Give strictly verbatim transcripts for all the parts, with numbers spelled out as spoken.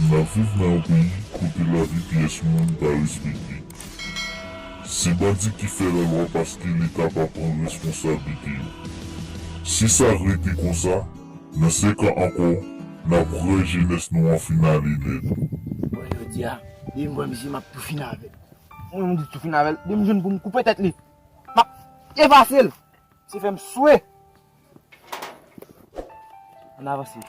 N ap viv nan yon peyi kote lavi pyès moun pa respekte. Se bandi ki fè lalwa paske Leta pa pran responsablite yo. Si sa rete konsa, nan senk an ankò, n ap wè jenès nou an fin ale nèt. Mwen jodi a, depi m wè misye, m ap tou fini avè l. Mwen menm m di tou fini avè l, depi m jwenn pou m koupe tèt li, m ap efase l. Se fè m swe. Ann avanse.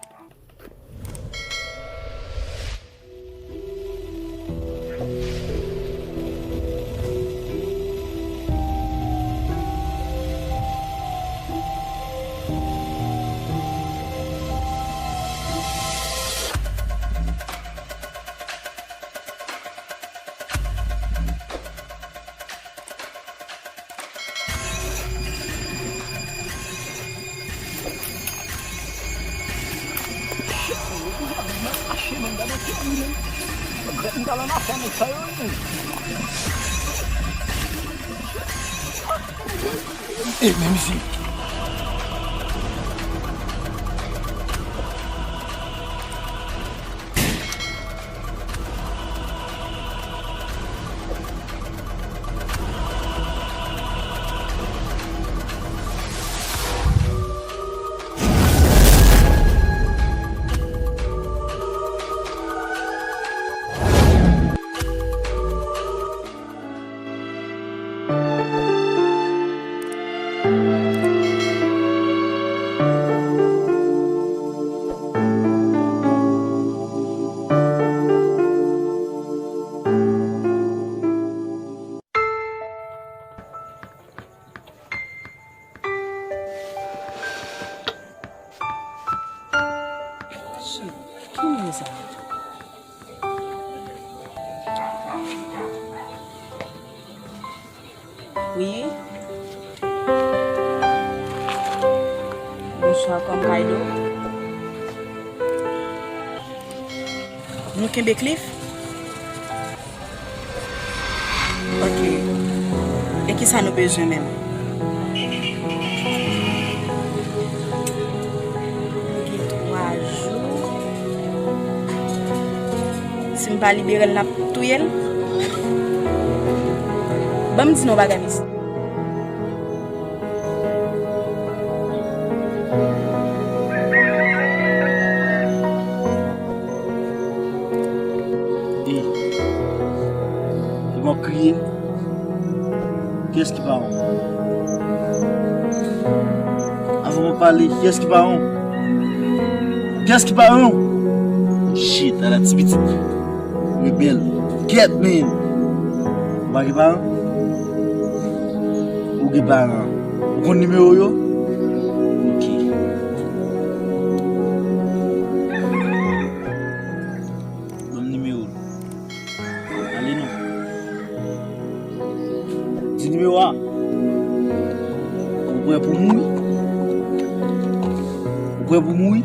E menm si Shit, ki moun sa? Wi. Bonswa, kòm Kaydo. Nou kenbe Cliff? Ok. E kisa nou bezwen menm? Li gen twa jou. Si m pa libere l, n ap touye l. Ban m di nou yon bagay, mesye. E, li bon kriye. Kiyès ki paran w? Avan mwen pale, kiyès ki paran w? Kiyès ki paran w? Shit, ala ti pitit rebèl. Get man! Ou pa gen paran? Ou gen paran? Ou konn nimewo yo? Ok. Ban m nimewo l. Ale non. Di nimewo a. Ou prè pou mouri? Ou prè pou mouri?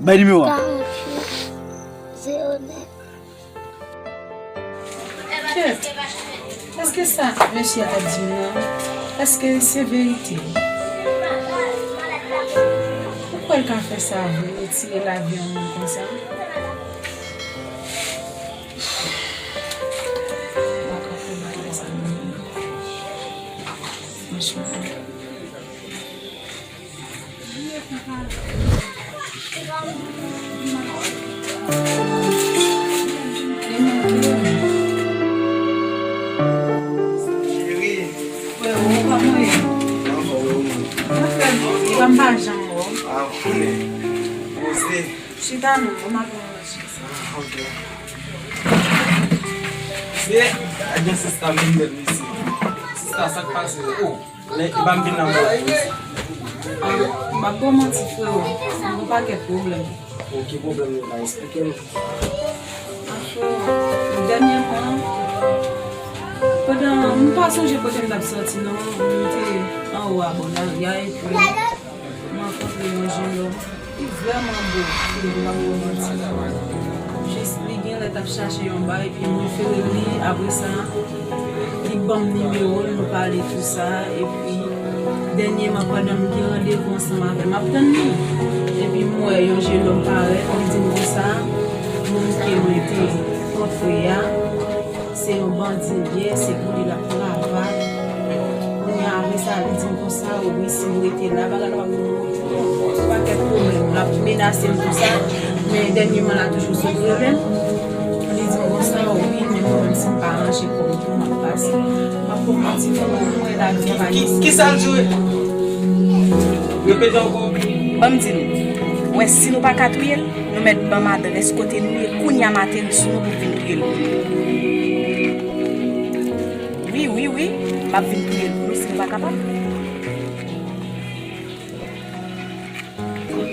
Bay nimewo a. Karanntuit, zewo nèf. Kèt, èske sa mesye a di m nan, èske se verite? Ou kwè l ka fè sa vre, retire lavi yon moun konsa? Cheri. Frero, kòman w ye? Anfòm, wi, ou menm? Anfòm, m pa janm wè w. Ah, ou konnen. Poze. Chita non, m ap pran yon lòt chèz. Ah, ok. Se, a gen sista m vin bèl, mesye. Sista, sa k pase? Oh, lè, e pa m vin nan mwen, mesye. Ah, m ap ba w manti, frero. M gen yon pakèt pwoblèm. Oh, ki pwoblèm nou la? Eksplike m. Ah, frero, dènyèman, pandan, m pa sonje kote m t ap sòti, non. M te anwo a bò lari a, epi m rankontre yon jennonm ki vrèman bo, ki vrèman bo manti. Jis li gen lè t ap chache yon bay, epi m refere li, apre sa, li ban m nimewo l, nou pale tou sa, epi dènyèman, pandan m gen randevou ansanm avè l, m ap tann li. Epi m wè yon jennonm parèt, li di m konsa, Moun ke mwen te kontre a, se yon bandi l ye, se pou li l ap travay. Kounye a, apre sa, li di m konsa, wi, si m rete la, bagay la p ap bon. Yon pakèt pwoblèm. L ap menase m konsa, men dènyèman, l a toujou sot rele m. Li di m konsa, wi, men mwen menm, si m pa ranje kò m tou, m ap pase. M ap fè w manti, frè m, mwen la, travay. Ki, ki, ki sa l di w? Repete ankò. Ban m di nou, wè, si nou pa ka touye l, nou mèt ban m adrès kote nou ye kounye a maten, sou nou pou vin touye l. Wi, wi, wi, m ap vin touye l pou nou si nou pa kapab.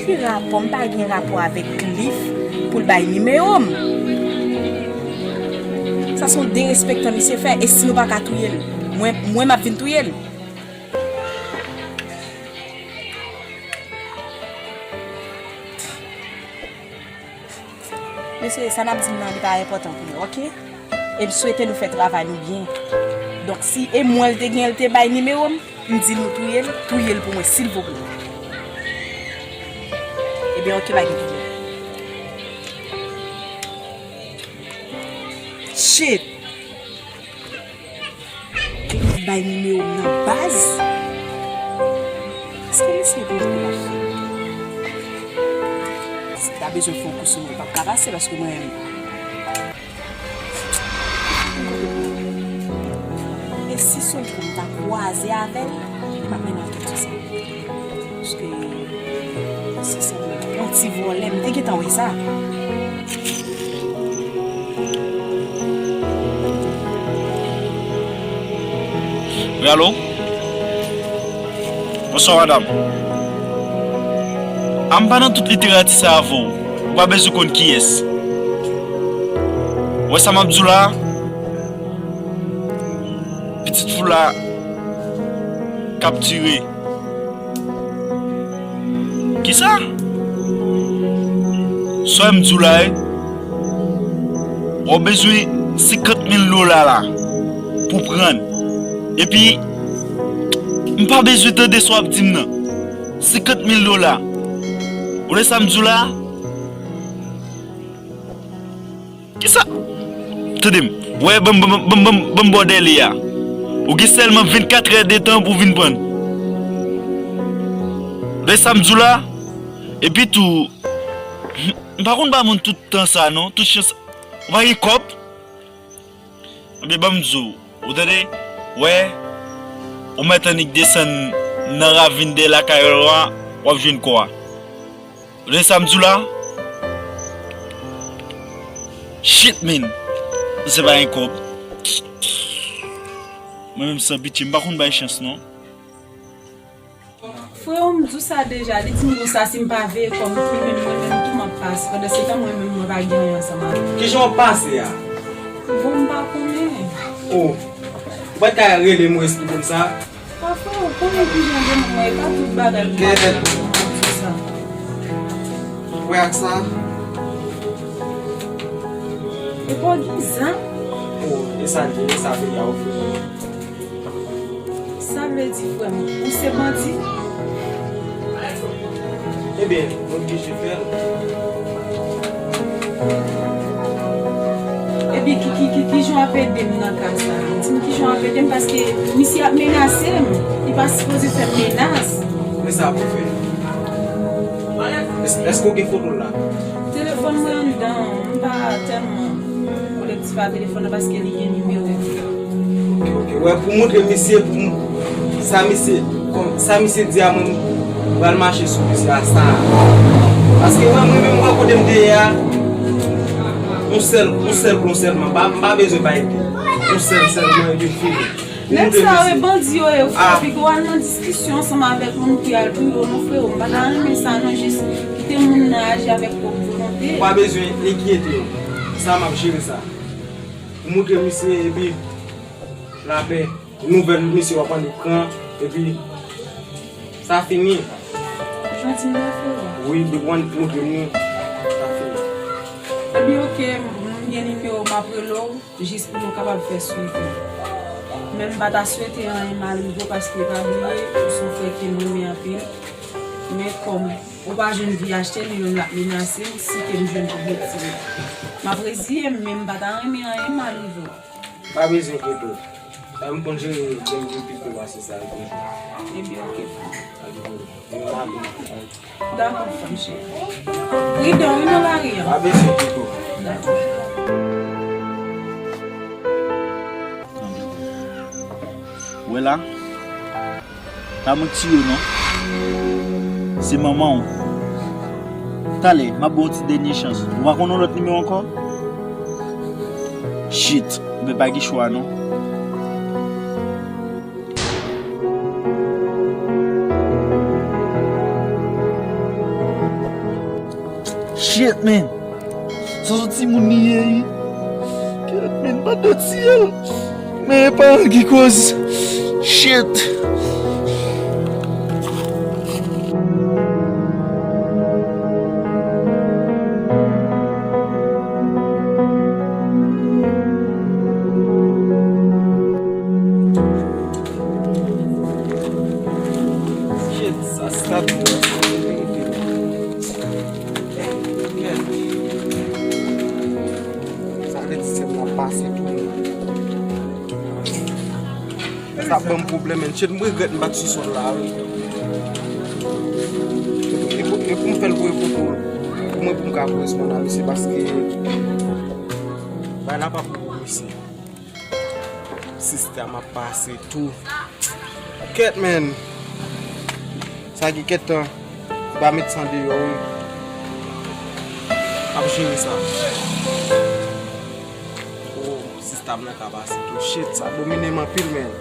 Ki rapò? M pa gen rapò avèk Cliff pou l bay nimewo m. Sa se yon derespektan misye fè, e si nou pa ka touye l, mwen, mwen m ap vin touye l. Mesye, sa n ap di m nan, li pa enpòtan pou nou, oke? E m swete nou fè travay nou byen. Donk, si e mwen l te gen, l te bay nimewo m, m di nou touye l, touye l pou mwen, silvouplè. Ebyen, oke, pa gen pwoblèm. Shit! Epi bay nimewo m nan baz. Èske misye konn ki l ap fè? Si l ta bezwen fè yon kou sou mwen, l p ap ka pase paske mwen menm. E si se yon kou m ta kwaze avè l, li p ap mennen ankèt sou sa. Paske se sanble yon ti vòlè, m te gentan wè sa. Wi, alo? Bonswa, madanm. A, m pa nan tout literati sa avè w. Ou pa bezwen konn kiyès. Ou wè sa m ap di w la? Pitit fou la kaptire. Kisa? Sa m di w la, wi. W ap bezwen senkant mil dola la pou pran l. Epi, m pa bezwen tande sa w ap di m nan. Senkant mil dola. Ou wè sa m di w la? Kisa? Tande m. Wè, ban m, ban m, ban m, ban m, ban m ba w dèle a. Ou gen sèlman vennkatrè de tan pou w vin pran l. Lè sa m di w la, epi tou, m pa konn ba moun tout tan sa non, tout chans. Ou pa gen kòb? Ebyen, ban m di w, ou tande? Wè, ou mèt annik desann nan ravin dèyè lakay ou a, w ap jwenn kò a. Ou tande sa m di w la? Shit, man. Se pa yon kòb. Mwen menm san pitye, m pa konn bay chans, non. Freo, m di w sa deja, li di m konsa, si m pa veye kò m tou, menm mwen menm tou, m ap pase. Pandan se tan, mwen menm, mwen pa gen anyen ansanm avè l. Kijan w ap pase a? Bon, m pa konnen. Oh. Ou pa t ka rele m, ou esplike m sa? Pafwa, ou konnen kijan de moun mwen, e pa tout bagay pou m ap di sa. Wè ak sa. Epi w gen zam? Oh, e sa l ye, e sa peyi a ofri nou. Sa vle di, frè m, ou se bandi? Ebyen, mwen oblije fè l. Epi ki, ki, ki, kijan w ap ede m nan ka sa a? Di m kijan w ap ede m, paske misye ap menase m. Li pa sipoze fè m menas. Men sa pou fè. Èske, èske w gen foto l la? Telefòn mwen anndan, m pa tèlman kolektif a telefòn nan paske li gen nimewo m. Ok, ok. Wè, pou montre misye, pou m, sa misye, kòm, sa misye di a mwen, m pral mache sou misye a sa. Paske wè, mwen menm, wè kote m te ye a, yon sèl, yon sèl bon sèlman. M pa, m pa bezwen bay de. Yon sèl sèlman, epi m fini. Nèg sa yo e bandi yo ye, frè, pike w al nan diskisyon ansanm avèk moun pou y al touye w non, freo. M pa ta renmen sa non, jis kite moun nan aji avèk pwòp volonte. Ou pa bezwen enkyete w. Sa m ap jere sa. Ou montre misye epi lapè. Nouvèl misye w ap annik pran epi sa fini. Ou janti m vre, freo? Wi, depi w annik montre m li, sa fini. Ebyen, oke, m gen nimewo, m ap rele w. Jis pou nou kapab fè swivi. Men m pa ta swete anyen mal rive w paske pa bliye, ou se yon frè ke m renmen anpil. Men kòm ou pa jwenn vi achte, li menm l ap menase m si ke m jwenn pou retire. M ap reziye m, men m pa ta renmen anyen mal rive w. Pa bezwen enkyete w. Sa m konn jere byen m pito pase sa yo toujou. Ebyen, oke. Dakò, frè m cheri. Pridan, wi, nan lari a. Pa bezwen enkyete w. Dakò. Wè la, pa manti yo non. Se manman w. Talè, m ap ba w yon ti dènye chans. Ou pa konn yon lòt nimewo ankò? Shit, men pa gen chwa non. Shit, man. Sa sou timoun li ye, wi. Kèt, men pa dòt si el. Men pa ki koz. Shit. Shit, sa stat. Kèt. Sa vle di se m ap pase tou. Sa ap ban m pwoblèm, men shit, m regrèt m pa t sispann la, wi. E pou, e pou m fè l voye foto pou mwen, pou m ka koresponn a misye, paske bay la pa pou misye. Sista m ap pase tou. Kèt, men. Sa gen kèt tan. Ba met san deyò, wi. Ap jere sa. Oh, sista m nan ka pase tou. Shit, sa domine m anpil, men.